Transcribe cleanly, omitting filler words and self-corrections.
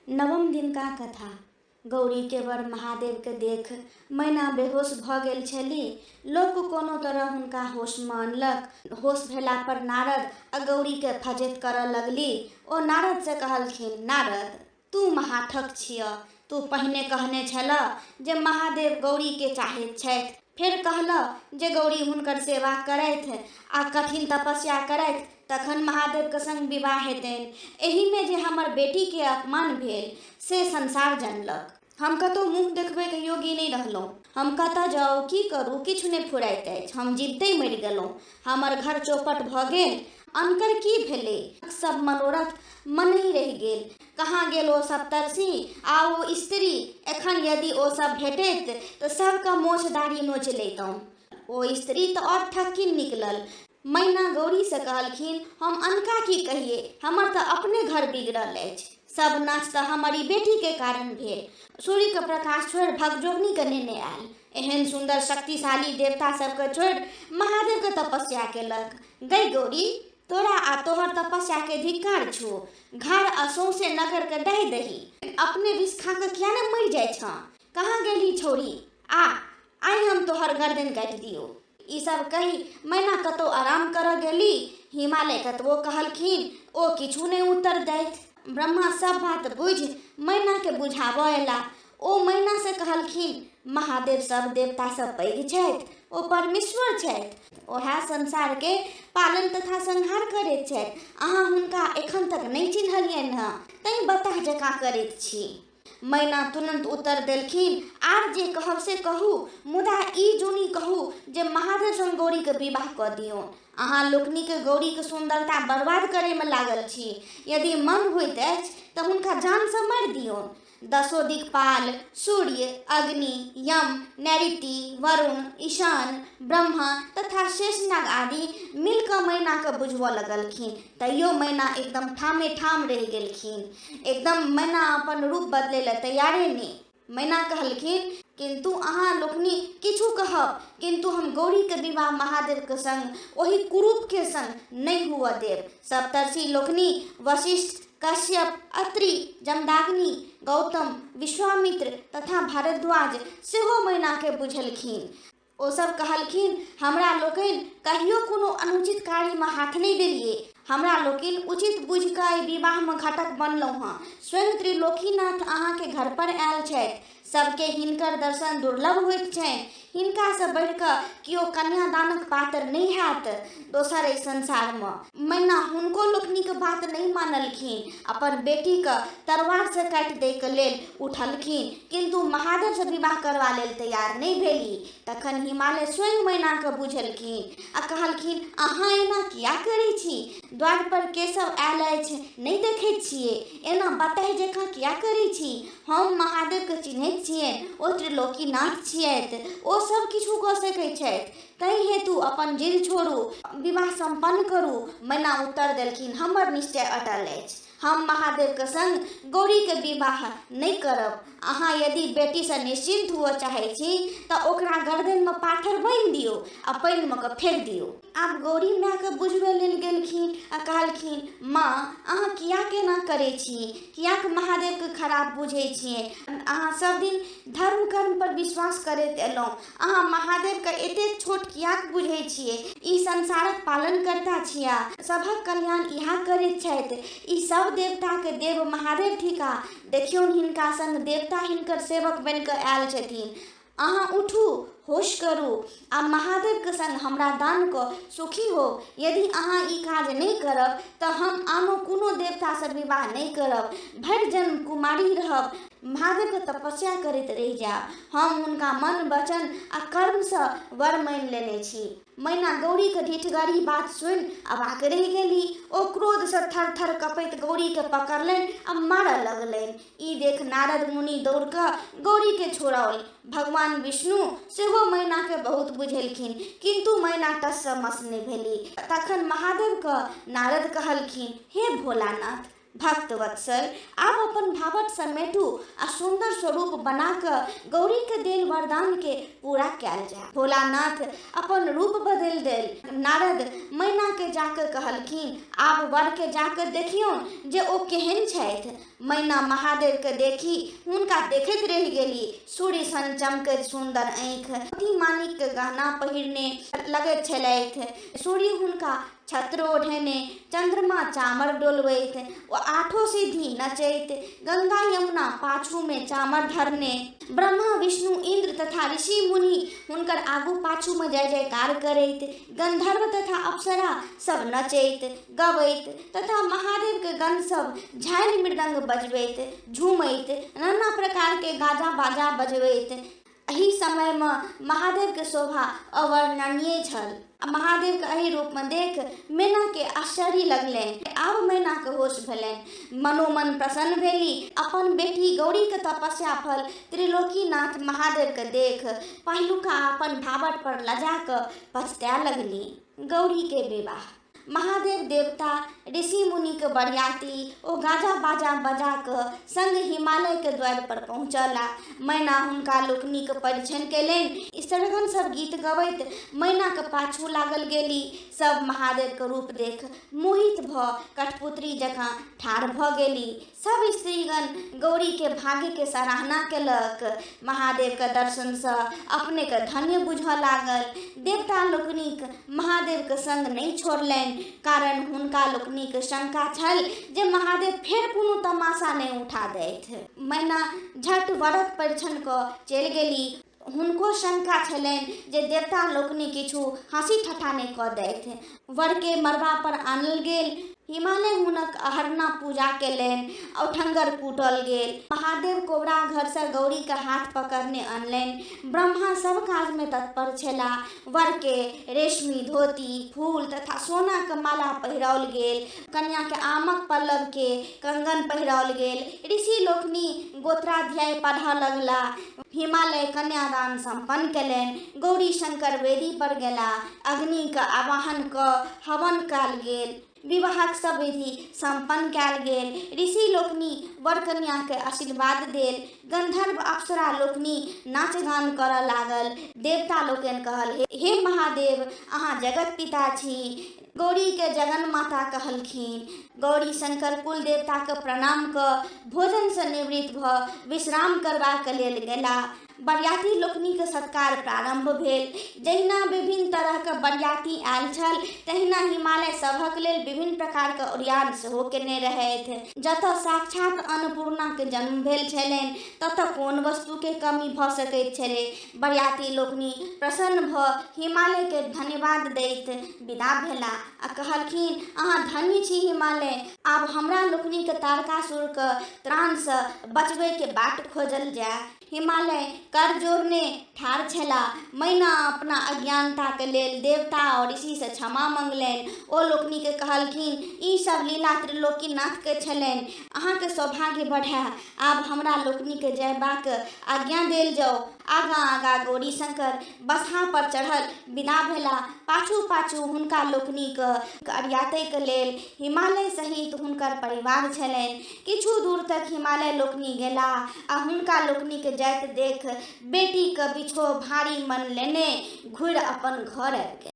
नवम दिनका कथा। गौरीके वर महादेवके देख मैना बेहोश भऽ गेल छली। लोक कोनो तरह हुनका होशमे अनलक। होश भेला पर नारद आ गौरीके फजैत करऽ लगली। ओ नारदसँ कहलखिन, नारद, तू महाठक छिअ। तू पहिने कहने छलह जे महादेव गौरीके चाहैत छथि। फेर कहलह जे गौरी हुनकर सेवा करथि आ कठिन तपस्या करथि तखन महादेवके संग विवाह हेतनि। एहिमे जे हमर बेटीके अपमान भेल से संसार जनलक। हम कतहु मुँह देखबैके योग्य नहि रहलहुँ। हम कतऽ जाउ, की करू, किछु नहि फुराइत अछि। हम जिबते मरि गेलहुँ। हमर घर चौपट भऽ गेल। अनकर की भेलै? सब मनोरथ मनहि रहि गेल। कहाँ गेल ओ सप्तर्षि आ ओ स्त्री? एखन यदि ओ सब भेटैत तऽ सबके मोछ दाढ़ी नोचि लैतहुँ। ओ स्त्री तऽ आओर ठक्किन निकलल। मैना गौरीसँ कहलखिन, हम अनका की कहियै, हमर तऽ अपने घर बिगड़ल अछि। सब नाच तऽ हमर ई बेटीके कारण भेल। सूर्यके प्रकाश छोड़ि भगजोगनीके नेने आयल। एहन सुन्दर शक्तिशाली देवता सबके छोड़ि महादेवके तपस्या केलक। गै गौरी, तोरा आ तोहर तपस्याके धिक्कार छौ। घर आ सौंसे नगरके डाहि दही। अपने विष खा कऽ किया ने मरि जाइ छँ? कहाँ गेलही छौड़ी? आ, आइ हम तोहर गर्दनि काटि दियौ। ई सब कहि मैना कतौ आराम करऽ गेली। हिमालय कतबो कहलखिन, ओ किछु नहि उत्तर दैथ। ब्रह्मा सब बात बुझि मैनाके बुझाबऽ अयला। ओ मैनासँ कहलखिन, महादेव सब देवतासँ पैघ छथि। ओ परमेश्वर छथि। ओएह संसारके पालन तथा संहार करैत छथि। अहाँ हुनका एखन तक नहि चिन्हलियनि हँ, तैँ बताह जकाँ करैत छी। मैना तुरन्त उत्तर देलखिन, आर जे कहब से कहू, मुदा ई जुनि कहू जे महादेव संग गौरीके विवाह कऽ दियौन। अहाँ लोकनिक गौरीक सुन्दरता बर्बाद करैमे लागल छी। यदि मन होइत अछि तऽ हुनका जानसँ मारि दियौन। दसो दिक्पाल, सूर्य, अग्नि, यम, नैऋति, वरुण, ईशान, ब्रह्मा तथा शेषनाग आदि मिल कऽ मैनाके बुझबऽ लगलखिन। तैयो मैना एकदम ठामे ठाम रहि गेलखिन। एकदम मैना अपन रूप बदलै लए तैयारे नहि। मैना कहलखिन, किन्तु अहाँ लोकनि किछु कहब, किन्तु हम गौरीके विवाह महादेवके संग ओहि कुरूपके संग नहि हुअ देब। सप्तर्षि लोकनि वशिष्ठ, कश्यप, अत्रि, जमदाग्नि, गौतम, विश्वामित्र तथा भारद्वाज सेहो मैनाके बुझलखिन। ओ सब कहलखिन, हमरा लोकनि कहियो कोनो अनुचित कार्यमे हाथ नहि देलियै। हमरा लोकनि उचित बुझि कऽ एहि विवाहमे घटक बनलहुँ हँ। स्वयं त्रिलोकीनाथ अहाँके घर पर आयल छथि। सबके हिनकर दर्शन दुर्लभ होइत छनि। हिनकासँ बढ़ि कऽ केओ कन्यादानक पात्र नहि हैत दोसर एहि संसारमे। मैना हुनको लोकनिक बात नहि मानलखिन। अपन बेटीके तरुआरिसँ काटि दैके लेल उठलखिन, किन्तु महादेवसँ विवाह करबा लेल तैयार नहि भेली। तखन हिमालय स्वयं मैनाके बुझेलखिन आ कहलखिन, अहाँ एना किया करै छी? द्वार पर केशव आयल अछि, नहि देखैत छियै? एना बताह जकाँ किया करै छी? हम महादेवके चिन्हैत छियनि, ओ त्रिलोकीनाथ छियथि, ओ सब किछु कऽ सकैत छथि। ताहि हेतु अपन जिद छोड़ू, विवाह सम्पन्न करू। मैना उत्तर देलखिन, हमर निश्चय अटल अछि। हम महादेवके संग गौरीके विवाह नहि करब। अहाँ यदि बेटीसँ निश्चिन्त हुअ चाहै छी तऽ ओकरा गर्दनिमे पाथर बान्हि दियौ आ पानिमे कऽ फेक दियौ। आब गौरी मायके बुझबै लेल गेलखिन आ कहलखिन, माँ, अहाँ किएक एना करै छी? किएक महादेवके खराब बुझै छियै? अहाँ सब दिन धर्म कर्म पर विश्वास करैत एलहुँ। अहाँ महादेवके एतेक छोट किएक बुझै छियै? ई संसारक पालनकर्ता छिया। सभक कल्याण इएह करैत छथि। ई सब देवताके देव महादेव थिका। देखियौन हिनका संग देवता हिनकर सेवक बनि कऽ आयल छथिन। अहाँ उठू, होश करू आ महादेवके संग हमरा दान कऽ सुखी होउ। यदि अहाँ ई काज नहि करब तऽ हम आनो कोनो देवतासँ विवाह नहि करब। भरि जन्म कुमारि रहब, महादेवके तपस्या करैत रहि जायब। हम हुनका मन, वचन आ कर्मसँ वर मानि लेने छी। मैना गौरीक ढिठगरी बात सुनि अवाक रहि गेली। ओ क्रोधसँ थर-थर कँपैत गौरीकेँ पकड़लनि आ मारऽ लगलनि। ई देख नारद मुनि दौड़ कऽ गौरीकेँ छोड़ौल। भगवान विष्णु सेहो मैनाकेँ बहुत बुझेलखिन, किन्तु मैना टससँ मस नहि भेली। तखन महादेवकेँ नारद कहलखिन, हे भोलानाथ! भक्तवत्सल, आब अपन भावट समेटू आ सुन्दर स्वरूप बना कऽ गौरीके देल वरदानके पूरा कयल जाय। भोलानाथ अपन रूप बदलि देल। नारद मैनाके जाकऽ कहलखिन, आब वरके जाकऽ देखियौन जे ओ केहन छथि। मैना महादेवके देखि हुनका देखैत रहि गेली। सूर्य सन चमकैत सुन्दर आँखि, मोती माणिकके गहना पहिरने लगैत छलथि। सूर्य हुनका छत्र ओढ़ेने, चन्द्रमा चामर डोलबैत, ओ आठो सिद्धि नचैत, गंगा यमुना पाछूमे चामर धरने, ब्रह्मा विष्णु इंद्र तथा ऋषि मुनि हुनकर आगू पाछूमे जय जयकार करैत, गंधर्व तथा अप्सरा सब नचैत गबैत तथा महादेवके गण सब झालि मृदंग बजबैत झूमैत नाना प्रकारके गाजा बाजा बजबैत। एहि समयमे महादेवके शोभा अवर्णनीय छल। महादेवके एहि रूपमे देख मैनाके आश्चर्य लगलनि। आब मैनाके होश भेलनि। मनोमन प्रसन्न भेली। अपन बेटी गौरीके तपस्या फल त्रिलोकीनाथ महादेवके देख पहिलुका अपन भावट पर लजा कऽ पछताए लगली। गौरीके विवाह। महादेव देवता ऋषि मुनि के बरियाती ओ गाजा बाजा बजा कऽ संग हिमालय के द्वार पर पहुँचला। मैना हुनका लोकनिक परिछन केलनि। स्त्रीगण सब गीत गबैत मैना के पाछू लागल गेली। सब महादेव के रूप देख मोहित भऽ कठपुतरी जकाँ ठाढ़ भऽ गेली। सब स्त्रीगण गौरी के भाग्य के सराहना केलक। महादेव के दर्शन सँ अपने के धन्य बुझऽ लागल। देवता लोकनिक महादेव के संग नहि छोड़लनि, कारण हुनका लोकनिक शंका छल जे महादेव फेर कोनो तमाशा नहि उठा दैथ। मैना झट वरक परिछन कऽ चलि गेली। हुनको शंका छलनि जे देवता लोकनि किछु हँसी ठट्ठा नहि कऽ दैथ। वरके मड़बा पर आनल गेल। हिमालय हुनक अहरना पूजा केलनि। औठंगर कूटल गेल। महादेव कोबरा घरसँ गौरीके हाथ पकड़ने अनलनि। ब्रह्मा सब काजमे तत्पर छलाह। वरके रेशमी धोती, फूल तथा सोनाके माला पहिराओल गेल। कन्याके आमक पल्लवके कंगन पहिराओल गेल। ऋषि लोकनि गोत्राध्याय पढ़ऽ लगला। हिमालय कन्यादान सम्पन्न केलनि। गौरी शंकर वेदी पर गेला। अग्निके आवाहन कऽ हवन कयल गेल। विवाहक सब विधि सम्पन्न कयल गेल। ऋषि लोकनि वर कन्याके आशीर्वाद देल। गंधर्व अप्सरा लोकनि नाच गान करऽ लागल। देवता लोकनि कहल, हे महादेव, अहाँ जगत पिता छी। गौरी के जगन माता कहलखिन। गौरी शंकर कुल देवता के प्रणाम कऽ भोजन से निवृत्त भऽ विश्राम करबाक लेल गेला। बरियाती लोकनिक सत्कार प्रारंभ भेल। जहिना विभिन्न तरहके बरियाती आयल छल तहिना हिमालय सभक लेल विभिन्न प्रकारके ओरियान सेहो केने रहथि। जतऽ साक्षात अन्नपूर्णाके जन्म भेल छलनि ततऽ कोन वस्तुके कमी भऽ सकैत छलै। बरियाती लोकनि प्रसन्न भऽ हिमालयके धन्यवाद दैत विदा भेला आ कहलखिन, अहाँ धन्य छी हिमालय। आब हमरा लोकनिके तारकासुरके त्राणसँ बचबैके बाट खोजल जाय। हिमालय कर जोड़ने ठाढ़ छला। मैना अपना अज्ञानताके लेल देवता और ऋषिसँ क्षमा मंगलनि। ओ लोकनिके कहलखिन, ई सब लीला त्रिलोकीनाथके छलनि। अहाँके सौभाग्य बढ़ाय। आब हमरा लोकनिके जयबाक आज्ञा देल जाउ। आगाँ आगाँ गौरी शंकर बसहा पर चढ़ल विदा भेला। पाछू पाछू हुनका लोकनिक अरियातैके लेल हिमालय सहित हुनकर परिवार छलनि। किछु दूर तक हिमालय लोकनि गेला आ हुनका लोकनिके जाइत देख बेटीके बिछोह भारी मन लेने घुरि अपन घर आबि गेल।